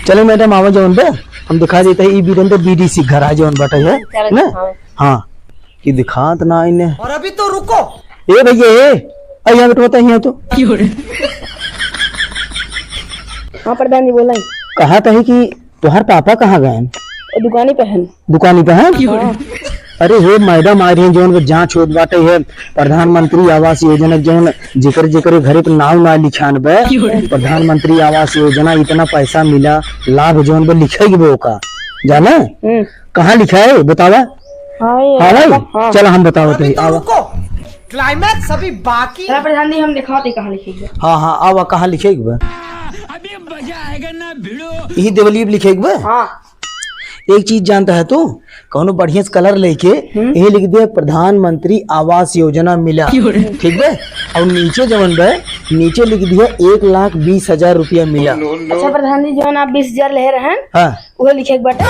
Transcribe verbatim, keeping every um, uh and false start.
चलो मैडम, आवा जौन बे, हम दिखा देते हैं, ई वीरेंद्र बीडीसी घर आ जौन बाटे है, चलो, ना? हाँ। हाँ, कि दिखात ना इन्हें। और अभी तो रुको। ए भैया, ए, आ यहाँ बैठो तो, यहाँ तो। हाँ प्रधान जी, बोला। कहा था कि तोहार पापा कहाँ गए हैं? वो दुकानी पे हैं। दुकानी पे हैं? हाँ। अरे हे मैडम, आ रही हैं जौन जांच होत बाटे है प्रधानमंत्री आवास योजना, जौन जेकर जेकर घरे पे नाव ना लिखान बे, प्रधानमंत्री आवास योजना इतना पैसा मिला, लाभ जौन बे लिखे के बे ओका, जाना? हम्म। कहाँ लिखा है बतावा? हाँ, ये हाँ भाई, हाँ। चलो हम बतावा अभी तो तो आवा। रुको, क्लाइमैक्स अभी बाकी है। चला प्रधान जी, हम दिखाते कहाँ लिखे के बा। हाँ, हाँ, आवा, कहाँ लिखे के बा? अभी मजा आएगा ना भिड़ो। यही देवली पे लिखे के बा? हाँ। एक चीज जानता है तू, कौनो बढ़िया से कलर लेके हम्म। यही लिख दिया, "प्रधानमंत्री आवास योजना मिला।" ठीक बे? और नीचे जवन बे, नीचे लिख दिया, "एक लाख बीस हजार रुपया मिला।" अच्छा प्रधान जी, जवन आप बीस हजार ले रहे हैं, हाँ। वो लिखे के बाटे।